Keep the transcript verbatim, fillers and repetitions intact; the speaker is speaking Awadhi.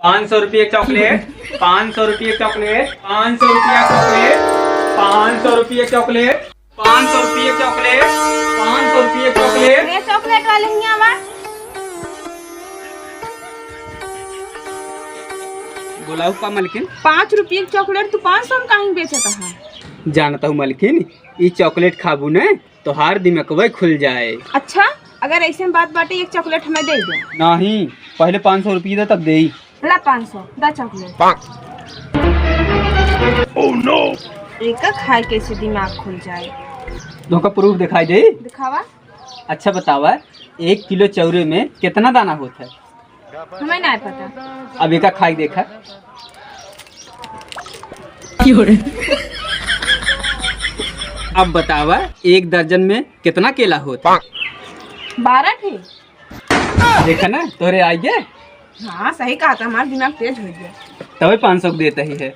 पाँच सौ रुपये चॉकलेट, पाँच सौ रुपये चॉकलेट, पाँच सौ रुपया चॉकलेट, पाँच सौ रुपये चॉकलेट, पाँच सौ रुपये चॉकलेट, पाँच सौ रुपये चॉकलेट। अरे चॉकलेट वाले हियाँ आवा। बोलाऊ का मलकिन? पाँच रुपये के चॉकलेट तू पाँच सौ में काहे बेचत हा? जानत हूँ मलकिन, ई चॉकलेट खाबू न, तोहार दिमकवे खुल जाए। अच्छा, अगर ऐसे बात बाटे, एक चॉकलेट हमें दे दे। नहीं, पहले पाँच सौ रुपये दे, तब देई। ला पाँच सौ, दा चॉकलेट। Oh no! एका खाए के से दिमाग खुल जाए। तुमका प्रूफ दिखाई दे? दिखावा। अच्छा बतावा, एक किलो चौरे में कितना दाना होत है? हमें ना पता। अब एका खाई देखा। अब बतावा, एक दर्जन में कितना केला होत है? बारह ठी। देखा ना, तोरे आई गे। हाँ, सही कहा था, हमारा दिमाग तेज हो गया। तबे पाँच सौ देता ही है।